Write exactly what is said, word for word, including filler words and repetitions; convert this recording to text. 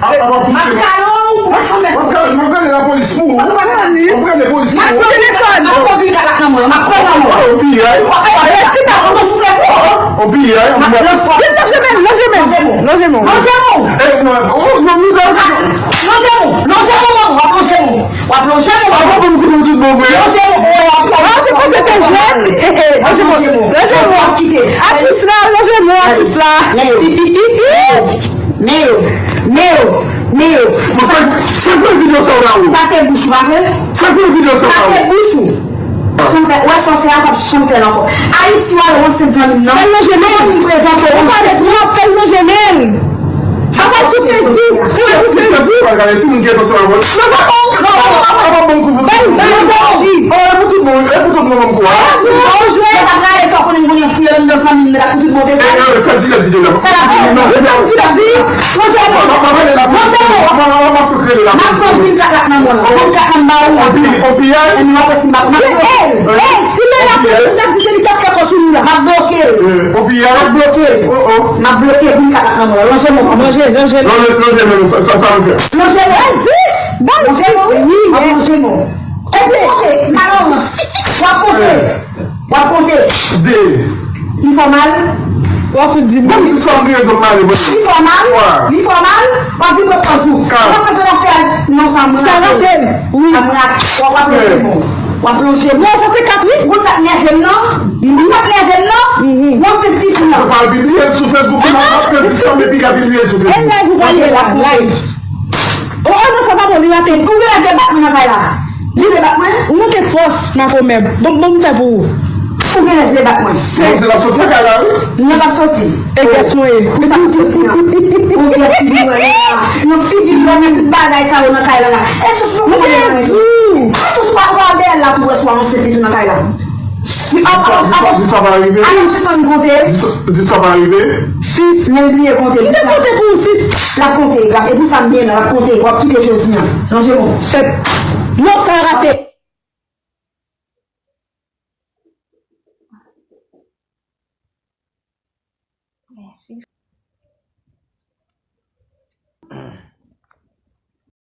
A, a, w ap touche m. M ap kale w, w ap kale, m ap kale lapolis pou ou. M ap kale lapolis pou ou. M ap pran telefòn. M ap pran vin kalak nan mwen. M ap pran nan mwen. O piyay. W ap peye ti nan mwen souflè pou ou. O piyay. M ap lonje mwen. Lonje mwen. Lonje mwen. Lonje mwen. Lonje mwen. W ap lonje mwen, w ap lonje mwen. W ap lonje mwen. A, w ap lonje mwen tout bon vre. Lonje mwen. Lonje mwen. Lonje mwen. Atis la, lonje mwen, atis la. Men yo, men yo, men yo. Bon, sa, sa fè videyo sa w la ou? Sa se bouch ou, pa vre? Sa fè videyo sa w la ou? Sa se bouch ou. Chantè, w wè sa w fè a, p ap chantè l ankò. Ayiti, w al ranse zanmi m nan. Fè l lonje men l. Mezanmi, m prezante w. Ou pale twòp, fè l lonje men l. Sa pa sou Facebook, sa pa sou Facebook. Sa pa sou Facebook. Lonje mwen, lonje mwen. Lonje mwen, lonje mwen. Bay, bay, lonje mwen. Oh, e pou tout moun, e pou tout moun, m kwè. Yo t ap rale sa, konnen m konnen fouye anndan zanmi m nan, pou tout bon bezwen. E, e, fè dirèk videyo la. Sa l ap di, non, fè dirèk videyo. Lonje mwen. Pa, pa, pa rele la. Lonje mwen. Pa, pa, pa, pa fout rele la. M ap pran vin kalak nan mwen la. Vin kalak nan ba ou. On pi-, on piyay? E nou ap wè si m ap. Se el, el, si men la polis la di se li k ap fè kò sou nou la. M ap bloke l. Eh, on piyay? M ap bloke l. Oh, oh. M ap bloke l, vin kalak nan mwen la. Lonje mwen. Lonje, lonje. Lonje, lonje, men sa, sa, sa nou fè. Lonje mwen. Dis! Bay dis! Wi, m ap lonje mwen. Epi, konte, malorans. W ap konte. W ap konte. Di. Li fè w mal? W ap di. Bon, ti sòm vire do m ale, bon. Li fè w mal? Wi. Li fè w mal? W ap vin pran pòz ou. Kat. W ap fè l ap fè. Non, sa m rate. Sa rate. Wi. Sa m rate. W ap lonje mwen. W ap lonje mwen. Non, sa se kat, wi. Ou konn sa k nève m nan? Mhm. Ou konn sa k nève m nan? Mhm. Yon stil ti fi nan. Ou pa pibliye l sou Facebook, ou nan ap pèdi sòm epi ka pibliye l sou Facebook. E live ou pa ye la, live. Oh, oh, non, sa pa bon, li rate. Ou gen lè vle bat mwen nan kay la. Li vle bat mwen? Ou manke fòs, makomè. Bon, bon, m fè pou ou. Ou gen lè vle bat mwen. Bon, se l ap soti nan kay la, wi. Li p ap soti. E gès mwen ye. Ou sa p ap soti an. Ou gès figi mwen la. Yon figi mwen, tout bagay sa yo nan kay la la. E sou sou mwen. Mwen te di w. E sou sou pa pral dèyè l la pou wè si w a yon sèt li tou nan kay la. Di sa, di sa, di sa pa rive. Alò, sispann konte. Di sa, di sa pa rive. Sis, men bliye konte. Li te konte pou ou, sis. L ap konte, e pou sa m byen la, l ap konte, w ap kite jodi an. Lonje mwen. Sèt. Non, sa rate. Mèsi.